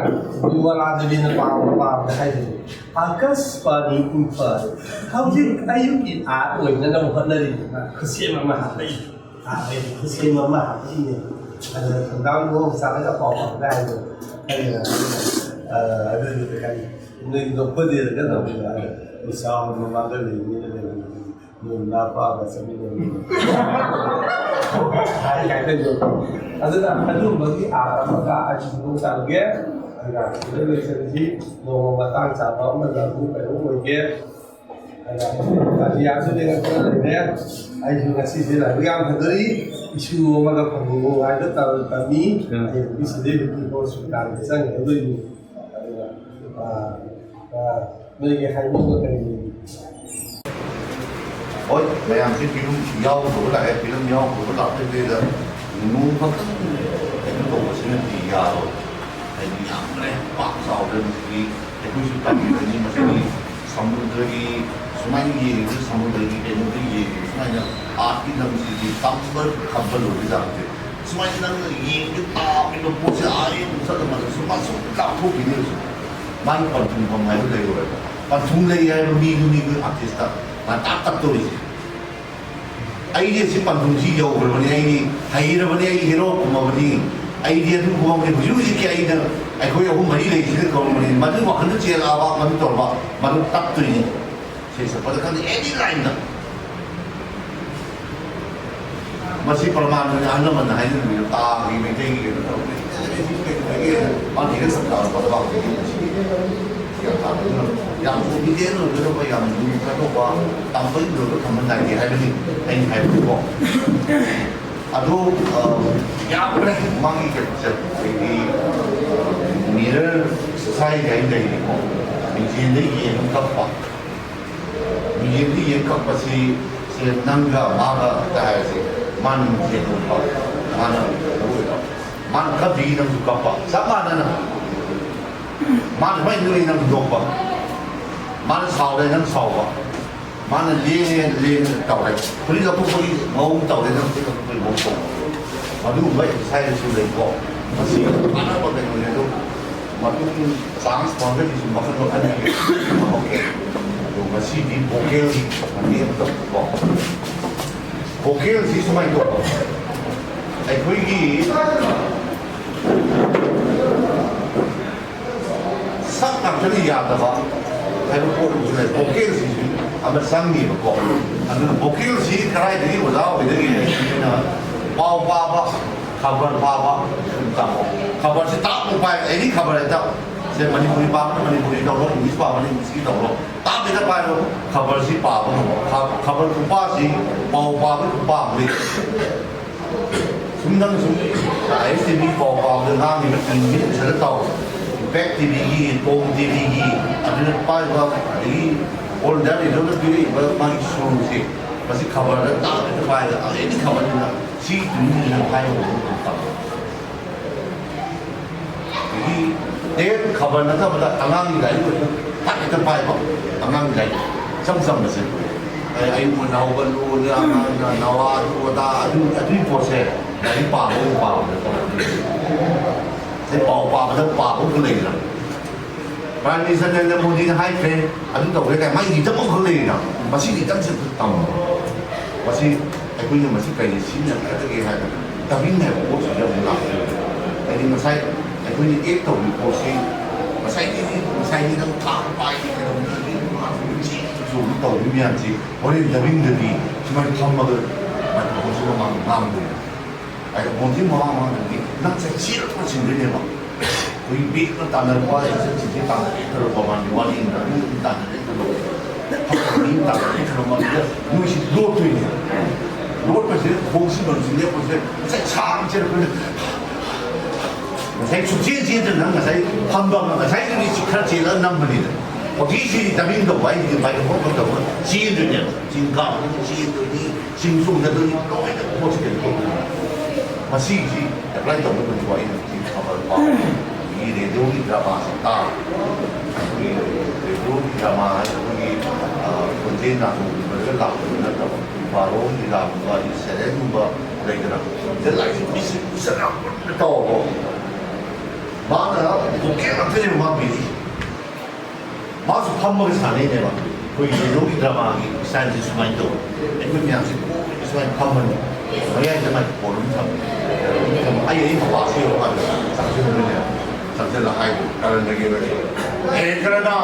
ꯃꯤꯃꯂꯥ ꯗꯦꯕꯤꯅ ꯄꯥꯝꯕ ꯄꯥꯝꯕ ꯍꯥꯏꯗꯨꯅꯤ꯫ "ꯑꯀꯥꯁꯕꯥꯅꯤ ꯏꯝꯐꯥꯜ ꯍꯧꯖꯤꯛ ꯑꯌꯨꯛꯀꯤ ꯑꯥꯔ ꯑꯣꯏꯅꯅꯕ ꯍꯣꯠꯅꯔꯤ"꯫ ꯈꯨꯠꯁꯦꯝ ꯑꯃ ꯍꯥꯞꯄꯛꯏ꯫ ꯑꯥꯔ ꯑꯣꯏꯅ ꯈꯨꯠꯁꯦꯝ ꯑꯃ ꯍꯥꯞꯄꯛꯏꯅꯦ꯫ ꯑꯗꯨꯅ ꯊꯧꯗꯥꯡ ꯂꯣꯝ ꯆꯥꯔꯒ ꯄꯥꯎ ꯐꯥꯎꯅ ꯍꯥꯏꯗꯣ꯫ ꯑꯩꯅ, ꯑ, ꯑꯗꯨꯗꯨꯗ ꯀꯔꯤ, ꯅꯣꯏ ꯅꯣꯛꯐꯗꯦꯗꯒ ꯇꯧꯕꯗ, ꯑꯩ ꯆꯥꯎꯔ ꯃꯃꯥꯡꯗ ꯂꯩꯕꯅꯤꯅ ꯂꯩꯕꯅꯤ꯫ ꯅꯣꯡ ꯅꯄꯥꯒ ꯆꯠꯃꯤꯟꯅꯕ꯫ ꯍꯥꯏ ꯀꯥꯏ ꯇꯧꯗꯣ꯫ ꯑꯗꯨꯅ ꯑꯗꯨꯝꯕꯒꯤ ꯑꯥꯔ ꯑꯃꯒ ꯑꯩꯁꯨ ꯃꯑꯣꯡ ꯇꯥꯔꯨꯒꯦ꯫ ꯑꯗꯨꯒ ꯁꯤꯗ ꯂꯣꯏꯁꯤꯜꯂꯁꯤ꯫ ꯅꯣꯡꯃ ꯃꯇꯥꯡ ꯆꯥꯕ ꯑꯃꯗ ꯑꯃꯨꯛ ꯀꯩꯅꯣ ꯑꯣꯏꯒꯦ꯫ ꯑꯗꯨꯒ ꯑꯇꯤꯌꯥꯁꯨ ꯂꯦꯡꯉꯛꯇꯅ ꯂꯩꯔꯦ꯫ ꯑꯩꯁꯨ ꯉꯁꯤꯁꯦ ꯂꯥꯏꯕꯛ ꯌꯥꯝ ꯐꯖꯔꯤ꯫ ꯏꯁꯨ ꯑꯃꯒ ꯐꯪꯕ ꯍꯥꯏꯕ ꯇꯝꯃꯤ꯫ ꯎꯝ꯫ ꯑꯩ ꯍꯧꯖꯤꯛ ꯁꯤꯗꯩ ꯍꯧꯖꯤꯛ ꯍꯣꯁꯄꯤꯇꯥꯜꯗ ꯆꯪꯒꯗꯣꯏꯅꯤ꯫ ꯑ, ꯅꯣꯏꯒꯤ ꯍꯥꯏꯕꯤꯕ ꯀꯔꯤ ꯂꯩ? ꯍꯣꯏ, ꯃꯌꯥꯝꯁꯦ ꯐꯤꯂꯝ ꯌꯥꯎꯗꯕ ꯂꯥꯛꯑꯦ, ꯐꯤꯂꯝ ꯌꯥꯎꯗꯕ ꯂꯥꯛꯄꯁꯤꯗ ꯅꯣꯡ ꯈꯛꯇꯪ ꯀꯩꯅꯣ ꯇꯧꯕꯁꯤꯅꯗꯤ ꯌꯥꯔꯣꯏ꯫ ꯍꯥꯏꯗꯤ ꯌꯥꯝꯈ꯭ꯔꯦ, ꯄꯥꯛ ꯆꯥꯎꯔꯦ꯫ ꯃꯁꯤꯗꯤ ꯑꯩꯈꯣꯏꯁꯨ ꯇꯝꯃꯤꯕꯅꯤ꯫ ꯃꯁꯤꯗꯤ ꯁꯃꯨꯗ꯭ꯔꯒꯤ, ꯁꯨꯃꯥꯏꯅ ꯌꯦꯡꯉꯤꯕ ꯁꯃꯨꯗ꯭ꯔꯒꯤ ꯀꯩꯅꯣꯗ ꯌꯦꯡꯉꯤꯕ ꯁꯨꯃꯥꯏꯅ ꯑꯥꯔꯠꯀꯤ ꯂꯝꯁꯤꯗꯤ ꯇꯝꯕ ꯈꯝꯕ ꯂꯣꯏꯕ ꯖꯥꯠ ꯅꯠꯇꯦ꯫ ꯁꯨꯃꯥꯏꯅ ꯅꯪꯅ ꯌꯦꯡꯒꯦ ꯇꯥꯕꯤꯕ ꯄꯣꯠꯁꯦ ꯑꯥ ꯌꯧꯅ ꯆꯠꯂ ꯃꯥꯜꯂꯦ꯫ ꯁꯨꯝ ꯃꯥ ꯁꯨꯝ ꯂꯥꯞꯊꯣꯛꯈꯤꯅꯦꯕ ꯁꯨꯝ꯫ ꯃꯥꯒꯤ ꯄꯟꯊꯨꯡꯐꯝ ꯍꯥꯏꯕ ꯂꯩꯔꯣꯏꯕ꯫ ꯄꯟꯊꯨꯡ ꯂꯩ ꯍꯥꯏꯕ ꯃꯤꯗꯨꯅꯤ ꯑꯩꯈꯣꯏ ꯑꯥꯔꯇꯤꯁꯇ ꯉꯟꯇꯥ ꯇꯠꯇꯧꯔꯤꯁꯦ꯫ ꯑꯩꯗꯤ ꯑꯁꯤ ꯄꯟꯊꯨꯡꯁꯤ ꯌꯧꯈ꯭ꯔꯕꯅꯤ, ꯑꯩꯗꯤ ꯍꯩꯔꯕꯅꯤ, ꯑꯩ ꯍꯦꯔꯣ ꯀꯨꯝꯃꯕꯅꯤ, ꯑꯩꯗꯤ ꯑꯗꯨ ꯀꯨꯝꯃꯕꯅꯤ꯫ ꯍꯧꯖꯤꯛ ꯍꯧꯖꯤꯛꯀꯤ ꯑꯩꯅ ꯑꯩꯈꯣꯏ ꯑꯍꯨꯝ ꯃꯔꯤ ꯂꯩꯔꯤꯁꯤꯗ ꯀꯧꯔꯕꯅꯤ꯫ ꯃꯗꯨ ꯋꯥꯈꯜꯗ ꯆꯦꯜꯂꯛꯑꯕ, ꯃꯗꯨ ꯇꯧꯔꯕ, ꯃꯗꯨ ꯇꯠꯇꯣꯏꯅꯤ꯫ ꯁꯦꯟ ꯆꯠꯄꯗ ꯈꯪꯗꯦ, ꯑꯦꯅꯤ ꯂꯥꯏꯟꯗ꯫ ꯃꯁꯤ ꯄ꯭ꯔꯃꯥꯟ ꯑꯣꯏꯅ ꯑꯍꯜ ꯂꯃꯟꯅ ꯍꯥꯏꯅꯔꯝꯃꯤꯗꯣ, ꯇꯥꯒꯤ ꯃꯩꯇꯩꯒꯤ ꯀꯩꯅꯣ ꯇꯧꯔꯝꯃꯤ꯫ ꯃꯥꯅ ꯍꯦꯟꯅ ꯆꯞ ꯆꯥꯕ ꯄꯣꯠ ꯄꯥꯎ ꯄꯤꯔꯤ꯫ ꯌꯥꯝ ꯇꯥꯕ ꯑꯗꯨꯅ ꯌꯥꯝ ꯑꯣꯕꯤꯗꯦꯟ ꯑꯣꯏꯒꯗꯕ, ꯌꯥꯝ ꯂꯨꯅ ꯈꯟꯗꯣꯛꯄ, ꯇꯝꯕꯒꯤ ꯂꯣꯏꯕ ꯊꯝꯕ ꯅꯥꯏꯗꯦ ꯍꯥꯏꯕꯅꯤ ꯑꯩꯅ ꯍꯥꯏꯕꯗꯤꯀꯣ꯫ ꯑꯗꯨ, ꯑ, ꯌꯥꯝꯈ꯭ꯔꯦ ꯃꯥꯒꯤ ꯀꯩꯅꯣꯁꯦ꯫ ꯑꯩꯈꯣꯏꯒꯤ, ꯑ, ꯃꯤꯔꯔ ꯁꯣꯁꯥꯏꯇꯤ ꯍꯥꯏꯅ ꯂꯩꯔꯤꯀꯣ, ꯃꯤꯡꯁꯦꯟꯗ ꯌꯦꯡꯉ ꯀꯞꯄ꯫ ꯃꯤꯡꯁꯦꯟꯗ ꯌꯦꯡ ꯀꯞꯄꯁꯤ, ꯁꯦ ꯅꯪꯒ ꯃꯥꯒ ꯈꯛꯇ ꯍꯥꯏꯔꯁꯤ, ꯃꯥꯅ ꯃꯤꯡꯁꯦꯟ ꯎꯕ, ꯃꯥꯅ ꯀꯩꯅꯣ ꯑꯣꯏꯕ, ꯃꯥꯅ ꯀꯞꯄꯤ ꯅꯪꯁꯨ ꯀꯞꯄ, ꯆꯞ ꯃꯥꯟꯅꯅ꯫ ꯃꯥꯅ ꯁꯨꯃꯥꯏꯅ ꯅꯣꯛꯏ ꯅꯪꯁꯨ ꯅꯣꯛꯄ, ꯃꯥꯅ ꯁꯥꯎꯔꯦ ꯅꯪ ꯁꯥꯎꯕ, ꯃꯥꯅ ꯂꯦꯡꯉꯦ ꯂꯦꯡꯉꯦ ꯇꯧꯔꯦ, ꯐꯨꯔꯤꯠ ꯂꯧꯊꯣꯛꯄꯒꯤ ꯃꯑꯣꯡ ꯇꯧꯔꯦ ꯅꯪ ꯐꯨꯔꯤꯠ ꯂꯧꯊꯣꯛꯄꯒꯤ ꯃꯑꯣꯡ ꯇꯧꯕ꯫ ꯑꯗꯨꯒꯨꯝꯕ ꯑꯦꯛꯁꯔꯁꯥꯏꯖꯁꯨ ꯂꯩꯀꯣ꯫ ꯃꯁꯤ ꯀꯥꯟꯅꯕ ꯀꯩꯅꯣꯅꯦ꯫ ꯑꯗꯨ ꯃꯇꯨꯡ ꯆꯥꯟꯁ ꯐꯪꯉꯒꯗꯤ ꯁꯨꯝ ꯃꯈꯜ ꯃꯈꯜꯒꯤ ꯇꯝꯃꯛꯀꯦ꯫ ꯑꯗꯣ ꯉꯁꯤꯗꯤ ꯚꯣꯀꯦꯜꯒꯤ ꯃꯇꯦꯡ ꯑꯃ ꯇꯧꯁꯤꯀꯣ꯫ ꯚꯣꯀꯦꯜꯁꯤ ꯁꯨꯃꯥꯏꯅ ꯇꯧꯕ꯫ ꯑꯩꯈꯣꯏꯒꯤ ꯁꯛ ꯉꯥꯛꯇꯅ ꯌꯥꯗꯕ ꯍꯥꯏꯕ ꯄꯣꯠ ꯑꯃꯁꯨ ꯂꯩ꯫ ꯚꯣꯀꯦꯜꯁꯤꯁꯨ ꯑꯃ ꯆꯪꯉꯦꯕꯀꯣ꯫ ꯑꯗꯨꯅ ꯚꯣꯀꯦꯜꯁꯤ ꯀꯗꯥꯏꯗꯒꯤ ꯑꯣꯖꯥ ꯑꯣꯏꯗꯒꯦ ꯍꯥꯏꯕꯁꯤ ꯑꯩꯈꯣꯏꯅ ꯄꯥꯎ ꯄꯥꯕ, ꯈꯕꯔ ꯄꯥꯕ, ꯑꯗꯨꯝ ꯇꯥꯛꯑꯣ꯫ ꯈꯕꯔꯁꯤ ꯇꯥꯞꯅ ꯄꯥꯏ, ꯑꯦꯅꯤ ꯈꯕꯔ ꯍꯦꯛꯇ꯫ ꯁꯦ ꯃꯅꯤꯄꯨꯔꯤ ꯄꯥꯕꯅ ꯃꯅꯤꯄꯨꯔꯤ ꯇꯧꯔꯣ, ꯏꯪꯂꯤꯁ ꯄꯥꯕꯅ ꯏꯪꯂꯤꯁꯀꯤ ꯇꯧꯔꯣ꯫ ꯇꯥꯞ ꯍꯦꯛꯇ ꯄꯥꯏꯔꯣ, ꯈꯕꯔꯁꯤ ꯄꯥꯕ ꯉꯝꯃꯣ꯫ ꯈ-, ꯈꯕꯔ ꯈꯨꯄꯥꯁꯤ, ꯄꯥꯎ ꯄꯥꯕꯒꯤ ꯈꯨꯄꯥ ꯑꯃ ꯂꯩ꯫ ꯁꯨꯝ ꯅꯪ ꯁꯨꯝ ꯑꯥꯏ ꯑꯦꯁ ꯇꯤ ꯚꯤ ꯄꯥꯎ ꯄꯥꯕꯗ ꯉꯥꯡꯉꯤꯕ ꯇ꯭ꯌꯨꯟꯁꯤ ꯐꯖꯅ ꯇꯥꯎ꯫ ꯄꯦꯛ ꯇꯤꯚꯤꯒꯤ, ꯇꯣꯝ ꯇꯤꯚꯤꯒꯤ, ꯑꯗꯨꯅ ꯄꯥꯏꯕ, ꯑꯗꯒꯤ ꯑꯣꯜ ꯏꯟꯗꯤꯌꯥ ꯔꯦꯗꯤꯑꯣꯅ ꯄꯤꯔꯛꯏꯕ ꯃꯥꯒꯤ ꯁꯨꯔꯁꯦ, ꯃꯁꯤ ꯈꯕꯔꯗ ꯇꯥꯛꯑꯒ ꯄꯥꯏꯕ, ꯑꯦꯅꯤ ꯈꯕꯔꯗꯨꯅ ꯁꯤ ꯇꯨꯃꯤꯟꯅ ꯍꯥꯏꯕ ꯉꯝꯕ ꯇꯝꯕ꯫ ꯑꯗꯒꯤ ꯇꯦꯞ ꯈꯕꯔ ꯅꯠꯇꯕꯗ ꯑꯉꯥꯡꯒꯤ ꯂꯥꯏꯔꯤꯛ ꯑꯣꯏꯅ ꯐꯠ ꯍꯦꯛꯇ ꯄꯥꯏꯕ, ꯑꯉꯥꯡꯒꯤ ꯂꯥꯏꯔꯤꯛ ꯏꯆꯝ ꯆꯝꯕꯁꯦ꯫ ꯑꯩ, ꯑꯌꯨꯛ ꯉꯟꯅ ꯍꯧꯒꯠꯂꯨ, ꯑꯉꯥꯡꯅ ꯅꯋꯥ, ꯑꯗꯨ ꯑꯗꯥ, ꯑꯗꯨ, ꯑꯗꯨꯒꯤ ꯄꯣꯠꯁꯦ ꯂꯥꯏꯔꯤꯛ ꯄꯥꯕ ꯑꯣꯏꯅ ꯄꯥꯕ ꯅꯠꯇꯕ꯫ ꯑꯗꯩ ꯄꯥꯎ ꯄꯥꯕꯗ ꯄꯥꯕ ꯑꯃ ꯂꯩꯗꯅ꯫ ꯄ꯭ꯔꯥꯏꯝ ꯃꯤꯅꯤꯁꯇꯔ ꯅꯔꯦꯟꯗ꯭ꯔ ꯃꯣꯗꯤꯅ ꯍꯥꯏꯈ꯭ꯔꯦ, ꯑꯗꯨ ꯇꯧꯈ꯭ꯔꯦ ꯀꯥꯏ ꯃꯥꯒꯤ ꯏꯗꯤꯇꯝ ꯑꯃꯈꯛ ꯂꯩꯔꯤꯅ, ꯃꯁꯤꯒꯤ ꯏꯗꯤꯇꯝꯁꯦ ꯑꯝꯇ ꯇꯝꯃꯣ꯫ ꯃꯁꯤ ꯑꯩꯈꯣꯏꯅ ꯃꯁꯤ ꯀꯔꯤ ꯁꯤꯖꯤꯟꯅꯒꯗꯒꯦ ꯍꯥꯏꯕꯗ, ꯗꯕꯤꯡ ꯍꯥꯏꯕ ꯄꯣꯠꯁꯤꯗ ꯑꯃꯨꯛ ꯂꯥꯛꯇꯣꯏꯅꯤ꯫ ꯍꯥꯏꯗꯤ ꯉꯁꯥꯏ ꯑꯩꯈꯣꯏꯅ ꯑꯦꯛ ꯇꯧꯔꯤꯕ ꯄꯣꯠꯁꯤ ꯉꯁꯥꯏꯒꯤ, ꯉꯁꯥꯏꯒꯤ ꯅꯪ ꯊꯥꯡ ꯄꯥꯏ ꯀꯩꯗꯧꯕꯒꯤ ꯃꯥꯁꯨ ꯆꯦꯟ ꯆꯣꯡ ꯇꯧꯔꯤ ꯃꯌꯥꯝꯁꯤ ꯍꯣꯔꯦꯟ ꯗꯕꯤꯡꯗꯗꯤ ꯁꯨꯃꯥꯏꯅ ꯐꯝꯃꯒ ꯃꯥꯏꯀ꯭ꯔꯣꯐꯣꯟꯁꯤꯗ ꯃꯥꯅ ꯉꯥꯡꯗꯣꯏꯅꯤ꯫ ꯍꯥꯏꯗꯤ ꯃꯣꯟꯊꯤ ꯃꯃꯥꯡ ꯃꯃꯥꯡꯗꯗꯤ ꯅꯪ ꯆꯍꯤ ꯁꯤꯔꯛꯄ ꯁꯤꯟꯗꯣꯏꯅꯦꯕ꯫ ꯑꯩꯈꯣꯏꯒꯤ ꯕꯦꯒꯅ ꯇꯥꯟꯅꯔꯛꯄ, ꯏꯆꯠ ꯆꯤꯡꯁꯤ ꯇꯥꯟꯅꯔꯛꯑꯦ ꯈꯜꯂꯣ, ꯃꯃꯥꯡꯒꯤ ꯋꯥꯔꯤ ꯑꯃꯗ ꯃꯤ ꯑꯗꯨꯝ ꯇꯥꯟꯅꯔꯛꯑꯦ ꯈꯜꯂꯣ꯫ ꯐꯛꯇ ꯃꯤ ꯇꯥꯟꯅꯔꯛꯑꯦ ꯈꯜꯂꯣ, ꯃꯗꯨꯗ ꯅꯣꯏꯁꯤ ꯂꯣꯠꯇꯣꯏꯅꯦ꯫ ꯂꯣꯠꯄꯁꯤꯗ ꯈꯣꯡꯁꯤ ꯃꯔꯨꯁꯤ ꯂꯦꯞꯄꯁꯤꯗ ꯉꯁꯥꯏ ꯁꯥꯡ ꯆꯦꯜꯂꯛꯄꯗ ꯉꯁꯥꯏ ꯁꯨꯛꯆꯦꯟ ꯆꯦꯟꯗꯅ ꯉꯁꯥꯏ ꯐꯝꯕ ꯑꯃ ꯉꯁꯥꯏꯗꯨꯗꯤ ꯈꯔ ꯆꯦꯜꯂꯒ ꯅꯝꯕꯅꯤꯗ꯫ ꯍꯧꯖꯤꯛꯁꯤꯗꯤ ꯗꯕꯤꯡ ꯇꯧꯕ ꯍꯥꯏꯁꯤꯗꯤ ꯃꯥꯏꯀ꯭ꯔꯣꯐꯣꯟ ꯇꯧꯔꯒ ꯆꯦꯟꯗꯣꯏꯅꯦꯕ꯫ ꯆꯤꯡ ꯀꯥꯕꯗꯁꯨ ꯆꯦꯟꯗꯣꯏꯅꯤ, ꯆꯤꯡ ꯆꯣꯡꯊꯗꯣꯏꯅꯤ, ꯂꯣꯏꯅ ꯄꯣꯠꯁꯤ ꯀꯩꯅꯣ ꯇꯧꯗꯣꯏꯅꯤ꯫ ꯃꯁꯤꯒꯤꯁꯤ ꯑꯦꯄ꯭ꯂꯥꯏ ꯇꯧꯕ ꯃꯇꯝꯗ ꯑꯩꯅ ꯍꯧꯖꯤꯛ ꯈꯕꯔ ꯄꯥꯎ, ꯑꯗꯒꯤ ꯔꯦꯗꯤꯑꯣꯒꯤ ꯗ꯭ꯔꯃꯥꯁꯤ ꯇꯥꯕ꯫ ꯑꯩꯈꯣꯏꯒꯤ ꯔꯦꯗꯤꯑꯣꯒꯤ ꯗ꯭ꯔꯃꯥ ꯍꯥꯏꯁꯦ ꯑꯩꯈꯣꯏꯒꯤ, ꯑ, ꯈꯣꯟꯖꯦꯜ ꯅꯥꯇꯣꯟꯒꯨꯝꯕꯗꯒ ꯂꯥꯛꯄꯗꯨ ꯅꯠꯇꯕ, ꯕꯥꯔꯣ ꯂꯤꯂꯥꯒꯨꯝꯕ, ꯑꯗꯒꯤ ꯁꯦꯔꯦꯟꯒꯨꯝꯕ ꯂꯩꯗꯅ, ꯁꯤꯗ ꯂꯥꯏꯁꯦ ꯃꯤꯁꯦ ꯎꯁꯤꯠ ꯌꯥꯝ ꯃꯨꯟꯅ ꯇꯧꯕ꯫ ꯃꯥꯅ ꯚꯣꯀꯦꯜ ꯑꯝꯇꯅꯦꯕ ꯃꯥ ꯄꯤꯔꯛꯏꯁꯦ꯫ ꯃꯥꯁꯨ ꯐꯝꯃꯒ ꯁꯥꯟꯅꯩꯅꯦꯕ꯫ ꯑꯩꯈꯣꯏꯒꯤ ꯔꯦꯗꯤꯑꯣꯒꯤ ꯗ꯭ꯔꯃꯥꯒꯤ ꯏꯁꯇꯥꯏꯜꯁꯦ ꯁꯨꯃꯥꯏꯅ ꯇꯧꯋꯦ꯫ ꯑꯩꯈꯣꯏ ꯃꯌꯥꯝꯁꯦ ꯀꯣꯏꯅ ꯁꯨꯃꯥꯏꯅ ꯐꯝꯃꯅꯤ꯫ ꯃꯌꯥꯏꯗ ꯃꯥꯏꯀ꯭ꯔꯣꯐꯣꯟ ꯑꯃ ꯊꯝꯃꯦ꯫ ꯑꯩ, ꯑꯩ ꯃꯄꯥꯁꯦ ꯌꯧꯔꯀꯥꯟꯗ ꯆꯪꯁꯤꯟꯗꯣꯏꯅꯦꯕ꯫ ꯆꯪꯁꯤꯜꯂ ꯍꯥꯏꯗꯣꯏꯅꯦ, ꯀꯔꯟꯗꯒꯤ ꯑꯣꯏꯔꯁꯨ, "ꯑꯦ ꯀꯔꯅ,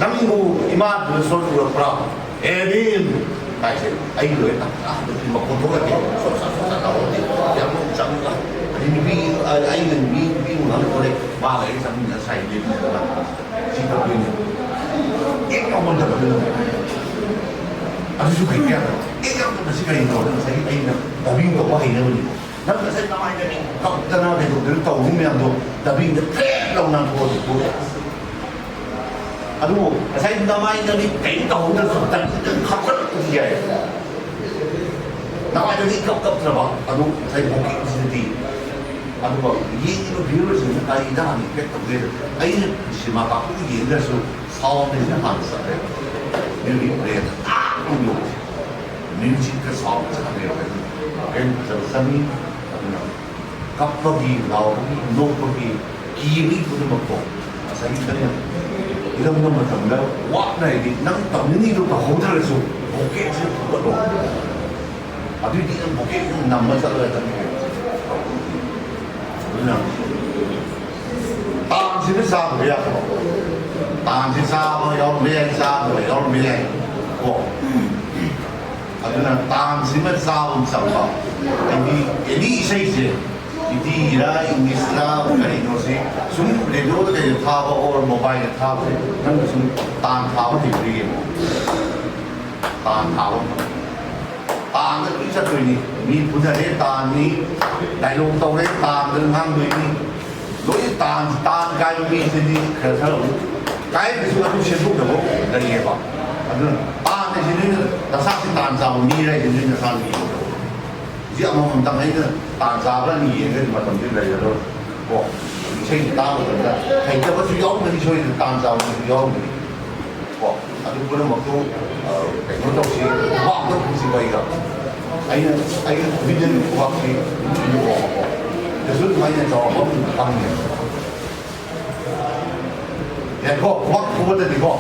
ꯅꯪꯕꯨ ꯏꯃꯥꯗꯨꯅ ꯁꯣꯟ ꯎꯔꯛꯄ꯭ꯔꯥ? ꯑꯦ ꯕꯤꯝ!" ꯍꯥꯏꯁꯦ ꯑꯩ ꯂꯣꯏ ꯇꯥꯛꯄꯗꯤ ꯃꯈꯣꯟ ꯊꯣꯛꯂꯛꯇꯦ꯫ ꯁꯣꯠ ꯁꯥꯠ ꯁꯣꯠ ꯁꯥꯠ ꯂꯥꯎꯔꯗꯤ ꯌꯥꯝ ꯆꯪꯉꯒ, ꯑꯗꯩ ꯅꯨꯄꯤ, ꯑꯩꯅ ꯃꯤ, ꯅꯨꯄꯤ ꯎꯅꯕ ꯊꯣꯛꯂꯛꯑꯦ꯫ ꯃꯥꯒ ꯑꯩꯒ ꯆꯪꯃꯤꯟꯅ ꯁꯥꯏ ꯂꯦꯞꯃꯤꯟꯅꯕ ꯁꯤ ꯇꯧꯗꯣꯏꯅꯦ꯫ ꯑꯦꯛ ꯌꯥꯎꯃꯟꯗꯕꯗꯨꯅ ꯑꯗꯨꯁꯨ ꯍꯩꯇ ꯌꯥꯗꯕ꯫ ꯑꯦꯛ ꯌꯥꯎꯗꯕꯁꯤ ꯀꯔꯤꯅꯣ? ꯉꯁꯥꯏꯒꯤ ꯑꯩꯅ ꯗꯕꯤꯡ ꯇꯧꯕ ꯍꯩꯅꯕꯅꯤꯀꯣ꯫ ꯅꯪ ꯉꯁꯥꯏ ꯅꯃꯥꯏꯗꯒꯤ ꯀꯞꯇꯅ ꯀꯩꯗꯧꯗꯅ ꯇꯧꯔꯤ ꯃꯌꯥꯝꯗꯣ ꯗꯕꯤꯡꯗ ꯐ꯭ꯔꯦꯠ ꯂꯥꯎꯅ ꯊꯣꯛꯑꯗꯤ ꯊꯣꯛꯑꯦ꯫ ꯑꯗꯨꯕꯨ ꯉꯁꯥꯏ ꯅꯃꯥꯏꯗꯒꯤ ꯀꯩꯝ ꯇꯧꯍꯧꯗ꯭ꯔꯁꯨ ꯗꯕꯤꯡꯗ ꯈꯥꯞꯀꯠꯂꯛꯄꯗꯤ ꯌꯥꯏ꯫ ꯅꯃꯥꯏꯗꯒꯤ ꯀꯞ ꯀꯞꯇ꯭ꯔꯕ ꯑꯗꯨ ꯉꯁꯥꯏ ꯕꯣꯀꯦꯁꯤꯗꯗꯤ꯫ ꯑꯗꯨꯒ ꯌꯦꯡꯉꯤꯕ ꯚ꯭ꯌꯨꯋꯔꯁꯤꯡꯅ ꯀꯔꯤꯗ ꯍꯥꯟꯅ ꯏꯐꯦꯛ ꯇꯧꯒꯦꯗ, ꯑꯩꯅ ꯁꯤꯅꯦꯃꯥ ꯀꯥꯞꯊꯣꯛꯄ ꯌꯦꯡꯗ꯭ꯔꯁꯨ ꯁꯥꯎꯟꯁꯤꯅ ꯍꯥꯟꯅ ꯆꯠꯂꯦꯕ꯫ ꯃ꯭ꯌꯨꯖꯤꯛ ꯕ꯭ꯔꯦꯟꯗ ꯇꯥꯛ ꯂꯥꯎꯅ ꯌꯧꯕꯁꯦ꯫ ꯃ꯭ꯌꯨꯖꯤꯛꯀ ꯁꯥꯎꯟꯁꯦ ꯍꯥꯟꯅ ꯌꯧꯔꯦ꯫ ꯕ꯭ꯔꯦꯟ ꯐꯖꯕ ꯆꯪꯉꯤ꯫ ꯑꯗꯨꯅ ꯀꯞꯄꯒꯤ, ꯂꯥꯎꯕꯒꯤ, ꯅꯣꯛꯄꯒꯤ, ꯀꯤꯕꯒꯤ ꯈꯨꯗꯤꯡꯃꯛꯇꯣ ꯉꯁꯥꯏꯒꯤ ꯈꯔ ꯏꯔꯝꯕ ꯃꯇꯝꯗ ꯋꯥꯠꯅ ꯍꯥꯏꯗꯤ ꯅꯪ ꯇꯧꯅꯤꯡꯉꯤꯗꯨ ꯇꯧꯍꯧꯗ꯭ꯔꯒꯁꯨ ꯕꯣꯀꯦꯁꯦ ꯐꯨꯒꯠꯂꯣ꯫ ꯑꯗꯨꯏꯗꯤ ꯅꯪ ꯕꯣꯀꯦ ꯑꯗꯨꯝ ꯅꯝꯃ ꯆꯠꯂꯒ ꯆꯠꯂꯤ꯫ ꯑꯗꯨꯅ ꯇꯥꯟꯁꯤꯅ ꯆꯥꯕ ꯌꯥꯕ꯭ꯔꯣ? ꯇꯥꯟꯁꯤ ꯆꯥꯕ ꯌꯥꯎꯔꯝꯕ ꯌꯥꯏ, ꯆꯥꯗꯕ ꯌꯥꯎꯔꯝꯕ ꯌꯥꯏ ꯀꯣ꯫ ꯑꯗꯨꯅ ꯇꯥꯟꯁꯤꯃ ꯆꯥꯕ ꯑꯃ ꯆꯪꯕ꯫ ꯍꯥꯏꯗꯤ ꯑꯦꯅꯤ ꯏꯁꯩꯁꯦ ꯍꯤꯟꯗꯤꯔ ꯏꯪꯂꯤꯁꯔ ꯀꯔꯤꯅꯣꯁꯤ ꯁꯨꯝ ꯔꯦꯗꯤꯑꯣꯗ ꯀꯩꯗ ꯊꯥꯕ ꯑꯣꯔ ꯃꯣꯕꯥꯏꯜꯗ ꯊꯥꯕꯁꯦ ꯅꯪꯅ ꯁꯨꯝ ꯇꯥꯟ ꯊꯥꯕ ꯍꯩꯕ꯭ꯔꯥ ꯌꯦꯡꯉꯣ꯫ ꯇꯥꯟ ꯊꯥꯕ ꯑꯃ꯫ ꯇꯥꯟꯗ ꯂꯣꯏ ꯆꯠꯇꯣꯏꯅꯤ꯫ ꯃꯤ ꯐꯨꯅꯔꯦ ꯇꯥꯟꯅꯤ, ꯗꯥꯏꯂꯣꯛ ꯇꯧꯔꯦ ꯇꯥꯟꯗ ꯉꯥꯡꯗꯣꯏꯅꯤ꯫ ꯂꯣꯏ ꯇꯥꯟ, ꯇꯥꯟ ꯀꯥꯏꯕ ꯃꯤꯁꯤꯗꯤ ꯈꯔ ꯈꯔ ꯑꯃꯨꯛ ꯀꯥꯏꯗꯁꯨ ꯑꯗꯨꯝ ꯁꯦꯝꯗꯣꯛꯅꯕ ꯂꯩꯌꯦꯕ꯫ ꯑꯗꯨꯅ ꯇꯥꯟ ꯍꯥꯏꯁꯤ ꯅꯣꯏꯅ ꯅꯁꯥꯁꯤ ꯇꯥꯟ ꯆꯥꯕ ꯃꯤꯔ ꯍꯥꯏꯁꯤ ꯅꯣꯏ ꯅꯁꯥꯅ ꯌꯦꯡꯉꯣ꯫ ꯍꯧꯖꯤꯛ ꯑꯃꯃꯝꯇꯪ ꯑꯩꯅ ꯇꯥꯟ ꯆꯥꯕ꯭ꯔꯥ ꯌꯦꯡꯒꯗꯤ ꯃꯇꯝꯗꯤ ꯂꯩꯔꯔꯣꯏ ꯀꯣ꯫ ꯏꯁꯩꯁꯤ ꯇꯥꯕ ꯃꯇꯝꯗ ꯍꯩꯇꯕꯁꯨ ꯌꯥꯎꯔꯝꯒꯅꯤ, ꯁꯣꯏꯗꯅ ꯇꯥꯟ ꯆꯥꯕꯁꯨ ꯌꯥꯎꯔꯝꯒꯅꯤ ꯀꯣ꯫ ꯑꯗꯨ ꯄꯨꯝꯅꯃꯛꯇꯨ, ꯑ, ꯀꯩꯅꯣ ꯇꯧꯁꯤ, ꯈꯨꯕꯥꯛꯇ ꯈꯨꯁꯤ ꯑꯩꯒ꯫ ꯑꯩꯅ, ꯑꯩꯅ ꯈꯨꯕꯤꯗ ꯈꯨꯕꯥꯛꯁꯤ ꯈꯨꯕꯤꯗ ꯀꯣ꯫ ꯀꯩꯁꯨ ꯑꯗꯨꯃꯥꯏꯅ ꯆꯥꯎꯔꯛꯄ ꯑꯃ ꯈꯪꯉꯦ꯫ ꯌꯥꯏꯀꯣ? ꯈꯨꯕꯥꯛ ꯈꯨꯕꯗꯗꯤꯀꯣ꯫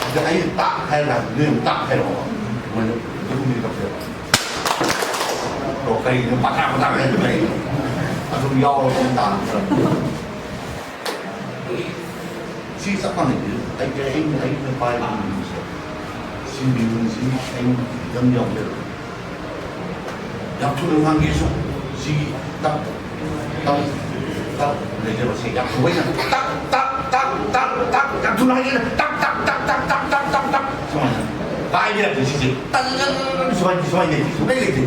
ꯑꯗ ꯑꯩꯅ ꯇꯥꯛ ꯍꯥꯏꯔ ꯀꯥꯟꯗ ꯅꯣꯏ ꯑꯃꯨꯛ ꯇꯥꯛ ꯍꯥꯏꯔꯛꯑꯣ꯫ ꯑꯗꯨꯃꯥꯏꯅ ꯑꯗꯨꯝ ꯇꯧꯁꯦꯕ꯫ ꯑꯗꯣ ꯀꯩꯒꯤꯅꯣ ꯄꯥꯊꯥ ꯄꯥꯊꯥ ꯍꯥꯏꯗꯣ ꯀꯩꯒꯤꯅꯣ? ꯑꯗꯨꯝ ꯌꯥꯎꯔꯒ ꯑꯗꯨꯝ ꯇꯥꯟꯅꯕ꯫ ꯁꯤ ꯆꯞ ꯃꯥꯟꯅꯩ꯫ ꯑꯩ, ꯑꯩ, ꯑꯩꯅ ꯄꯥꯏꯕ ꯃꯤꯍꯨꯟꯁꯦ, ꯁꯤ ꯃꯤꯍꯨꯟꯁꯤ ꯑꯩꯅ ꯈꯤꯇꯪ ꯌꯥꯎꯖꯔꯦ꯫ ꯌꯥꯝ ꯊꯨꯅ ꯉꯥꯡꯒꯦꯁꯨ ꯁꯤꯒꯤ ꯇꯛ, ꯇꯛ, ꯇꯛ ꯂꯩꯖꯕꯁꯦ ꯌꯥꯝ ꯊꯨꯕ ꯑꯩꯅ ꯇꯛ, ꯇꯛ, ꯇꯛ, ꯇꯛ, ꯇꯛ, ꯌꯥꯝ ꯊꯨꯅ ꯍꯥꯏꯒꯦꯅ ꯇꯛ, ꯇꯛ, ꯇꯛ, ꯁꯨꯃꯥꯏꯅ ꯄꯥꯏꯕ ꯌꯥꯗꯦ ꯁꯤꯁꯦ꯫ ꯇꯛ, ꯁꯨꯃꯥꯏꯅ, ꯁꯨꯃꯥꯏꯅ ꯂꯩꯇꯦ, ꯁꯨꯡꯂꯩ ꯂꯩꯇꯦ꯫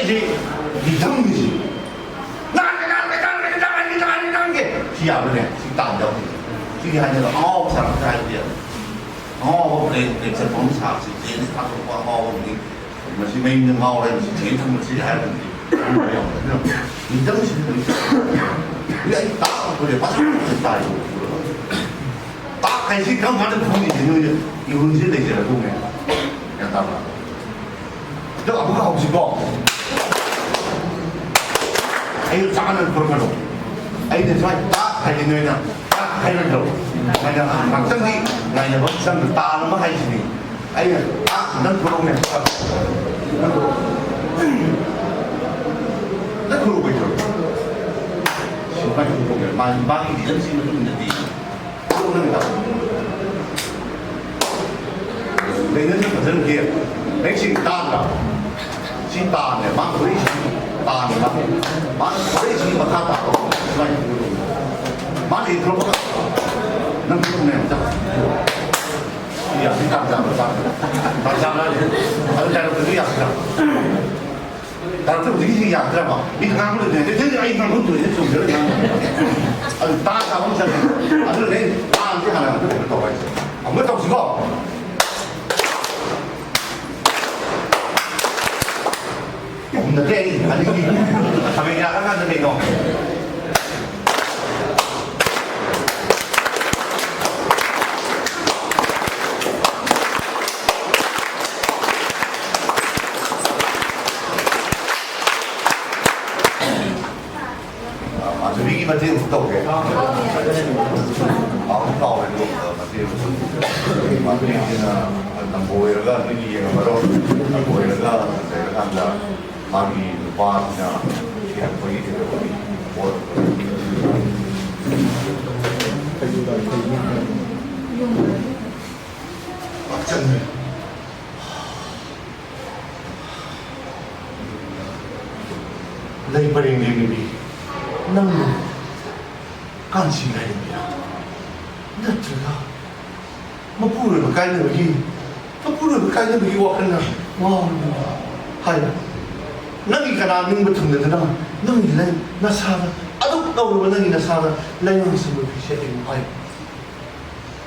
ꯁꯤ ꯔꯤꯊꯝꯅꯤ ꯁꯤ꯫ ꯅꯥꯟꯒꯦ, ꯅꯥꯟꯒꯦ, ꯅꯥꯟꯒꯦ, ꯅꯥꯟꯒꯦ, ꯅꯥꯟꯒꯦ, ꯅꯥꯟꯒꯦ꯫ ꯁꯤ ꯌꯥꯕ꯭ꯔꯅꯦ? ꯁꯤ ꯇꯥꯟ ꯌꯥꯎꯗꯦ꯫ ꯁꯤꯗꯤ ꯍꯥꯏꯅꯦꯕ ꯑꯉꯥꯎꯕ ꯁꯥꯟꯅꯕ ꯍꯥꯏꯕꯗꯤ ꯌꯥꯗꯦ꯫ ꯑꯉꯥꯎꯕ ꯕ꯭ꯔꯦꯟ, ꯕ꯭ꯔꯦꯟ ꯆꯠꯄ ꯑꯃ ꯁꯥꯕꯁꯤ, ꯕ꯭ꯔꯦꯟꯁꯤ ꯊꯥꯗꯣꯛꯄ ꯑꯉꯥꯎꯕ ꯑꯃꯗꯤ ꯃꯁꯤ ꯃꯌꯨꯝꯗ ꯉꯥꯎꯔꯦ, ꯃꯁꯤ ꯕ꯭ꯔꯦꯟ ꯊꯝꯕꯁꯤ ꯍꯥꯏꯔꯕꯗꯤ ꯑꯗꯨꯝꯕ ꯌꯥꯎꯗꯦ꯫ ꯑꯗꯨꯅ ꯔꯤꯊꯝꯁꯤꯗꯤ ꯂꯣꯏ ꯆꯠꯂꯦ꯫ ꯑꯩ ꯇꯥꯛꯄꯗꯤ ꯐꯖꯅ ꯇꯥꯏ꯫ ꯇꯥꯛ ꯍꯥꯏꯁꯤ ꯀꯔꯝ ꯀꯥꯟꯗ ꯐꯪꯉꯤꯁꯤ ꯅꯣꯏꯅ ꯏꯍꯨꯜꯁꯤ ꯂꯩꯖꯔꯛꯇꯧꯅꯦ꯫ ꯒ꯭ꯌꯥꯟ ꯇꯥꯕ꯭ꯔꯥ? ꯑꯗꯣ ꯑꯃꯨꯛꯀ ꯍꯧꯁꯤꯀꯣ꯫ ꯑꯩ ꯆꯥꯅ ꯄꯨꯔꯛꯀꯅꯨ꯫ ꯑꯩꯅ ꯁꯨꯃꯥꯏꯅ ꯇꯥꯛ ꯍꯥꯏꯗꯤ ꯅꯣꯏꯅ ꯇꯥꯛ ꯍꯥꯏꯔꯣꯏꯗ꯭ꯔꯣ? ꯑꯩꯅ ꯉꯥꯛꯇꯪꯗꯤ ꯉꯥꯏꯅꯕ ꯆꯪꯗ ꯇꯥꯟ ꯑꯃ ꯍꯥꯏꯁꯤꯅꯤ꯫ ꯑꯩꯅ ꯇꯥꯛ ꯅꯪ ꯄꯨꯔꯛꯎꯅꯦ꯫ ꯅꯪ ꯄꯨꯔꯛꯎ꯫ ꯅꯪ ꯄꯨꯔꯛꯎ ꯀꯩꯗꯧꯔꯒꯦ? ꯁꯨꯃꯥꯏꯅ ꯄꯨꯔꯛꯎꯅꯦ꯫ ꯃꯥ-, ꯃꯥꯒꯤ ꯔꯤꯖꯟꯁꯤꯒꯤ ꯃꯇꯨꯡ ꯏꯟꯅꯗꯤ ꯂꯩꯅꯗꯤ ꯐꯖꯅ ꯒꯦꯞ꯫ ꯂꯥꯏꯔꯤꯛꯁꯤ ꯇꯥꯗ꯭ꯔꯥ? ꯁꯤ ꯇꯥꯅꯦ꯫ ꯃꯥ ꯊꯣꯔꯛꯏꯁꯤ ꯇꯥꯅꯦ꯫ ꯃꯥ, ꯃꯥ ꯊꯣꯔꯛꯏꯁꯤ ꯃꯈꯥ ꯇꯥꯕ ꯁꯨꯃꯥꯏꯅ ꯇꯧꯕ꯫ ꯃꯥꯅ ꯏꯊꯣꯔꯛꯄ ꯅꯪ ꯊꯣꯛꯅꯦ ꯑꯝꯇ꯫ ꯌꯥꯝ ꯇꯥꯟ ꯆꯥꯕ ꯆꯥꯕ꯫ ꯇꯥꯟ ꯆꯥꯕ ꯍꯥꯏꯁꯦ ꯑꯗꯨ ꯗꯥꯏꯔꯦꯛꯇꯔꯗꯤ ꯌꯥꯝ ꯆꯥꯕ꯫ ꯗꯥꯛꯇꯔ ꯍꯧꯖꯤꯛꯀꯤꯁꯤ ꯌꯥꯗ꯭ꯔꯕ? ꯃꯤꯅ ꯉꯥꯡꯕ ꯂꯩꯇꯦ꯫ ꯑꯗꯨꯗꯤ ꯑꯩ ꯉꯥꯡꯐꯝ ꯊꯣꯛꯏꯁꯦ ꯆꯨꯝꯗ꯭ꯔ ꯉꯥꯡꯕ꯫ ꯑꯗꯨ ꯇꯥ ꯇꯥꯕ ꯑꯃ ꯆꯠꯂꯦ꯫ ꯑꯗꯨꯅꯅꯦ ꯑꯩꯅ ꯇꯥꯁꯦ ꯍꯥꯟꯅ ꯑꯝꯇ ꯀꯩꯅꯣ ꯇꯧ ꯍꯥꯏꯁꯦ꯫ ꯑꯃꯨꯛꯀ ꯇꯧꯁꯤꯀꯣ꯫ ꯅꯠꯇꯦ ꯑꯩ ꯑꯗꯒꯤ ꯊꯥꯕꯜ ꯌꯥꯠꯂꯀꯥꯟꯗ ꯀꯩꯅꯣ꯫ ꯃꯥꯙꯨꯔꯤꯒꯤ ꯃꯇꯦꯡ ꯑꯃꯨꯛ ꯇꯧꯒꯦ꯫ ꯀꯥꯎꯗꯤ ꯀꯥꯎꯔꯦ ꯑꯗꯣ, ꯃꯇꯦꯡ ꯑꯃꯨꯛ꯫ ꯃꯥꯙꯨꯔꯤꯁꯤꯅ ꯅꯝꯕ ꯑꯣꯏꯔꯒ ꯅꯣꯏꯒꯤ ꯌꯦꯡꯉꯝꯃꯔꯣꯏ꯫ ꯅꯝꯕ ꯑꯣꯏꯔꯒ ꯂꯩꯔꯀꯥꯟꯗ ꯃꯥꯒꯤ ꯅꯨꯄꯥꯁꯤꯅ ꯊꯤꯔꯛꯄꯒꯤ ꯀꯩꯗꯧꯕꯒꯤ ꯄꯣꯠ꯫ ꯄꯥꯛꯆꯟꯅꯦ꯫ ꯂꯩ ꯄꯔꯦꯡ ꯂꯦꯡꯅꯕꯤ ꯅꯪꯅ ꯀꯥꯟꯁꯤ ꯉꯥꯏꯔꯝꯃꯤꯔꯥ? ꯅꯠꯇ꯭ꯔꯒ ꯃꯄꯨꯔꯣꯏꯕ ꯀꯥꯏꯅꯕꯒꯤ, ꯃꯄꯨꯔꯣꯏꯕ ꯀꯥꯏꯅꯕꯒꯤ ꯋꯥꯈꯜꯅ ꯉꯥꯎꯔꯤꯕ꯭ꯔꯥ ꯍꯥꯏꯕ? ꯅꯪꯒꯤ ꯀꯅꯥ ꯅꯤꯡꯕ ꯊꯨꯡꯅꯗꯨꯅ ꯅꯪꯒꯤ ꯂꯩ ꯅꯁꯥꯗ ꯑꯗꯨꯛ ꯇꯧꯔꯕ ꯅꯪꯒꯤ ꯅꯁꯥꯗ ꯂꯩꯉꯥꯛ ꯁꯤꯟꯕ ꯐꯤꯁꯦꯠꯂꯤꯅꯣ ꯍꯥꯏ?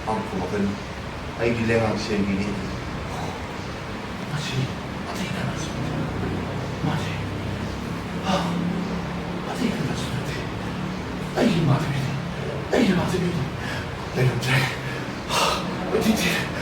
ꯃꯥ ꯈꯨꯝꯃꯛꯀꯅꯤ, "ꯑꯩꯒꯤ ꯂꯩꯉꯥꯛ ꯁꯦꯝꯕꯤꯅꯤ"꯫ ꯃꯁꯤ ꯑꯇꯩ ꯀꯅꯥꯁꯨ ꯅꯠꯇꯦ꯫ ꯃꯥꯁꯤ, ꯑꯥ, ꯑꯇꯩ ꯀꯅꯥꯁꯨ ꯅꯠꯇꯦ꯫ ꯑꯩꯒꯤ ꯃꯥꯙꯕꯤꯅꯤ꯫ ꯑꯩꯒꯤ ꯃꯥꯙꯕꯤꯅꯤ꯫ ꯂꯩꯔꯝꯗ꯭ꯔꯦ꯫ ꯀꯣꯏꯊꯤ ꯊꯤꯔꯦ꯫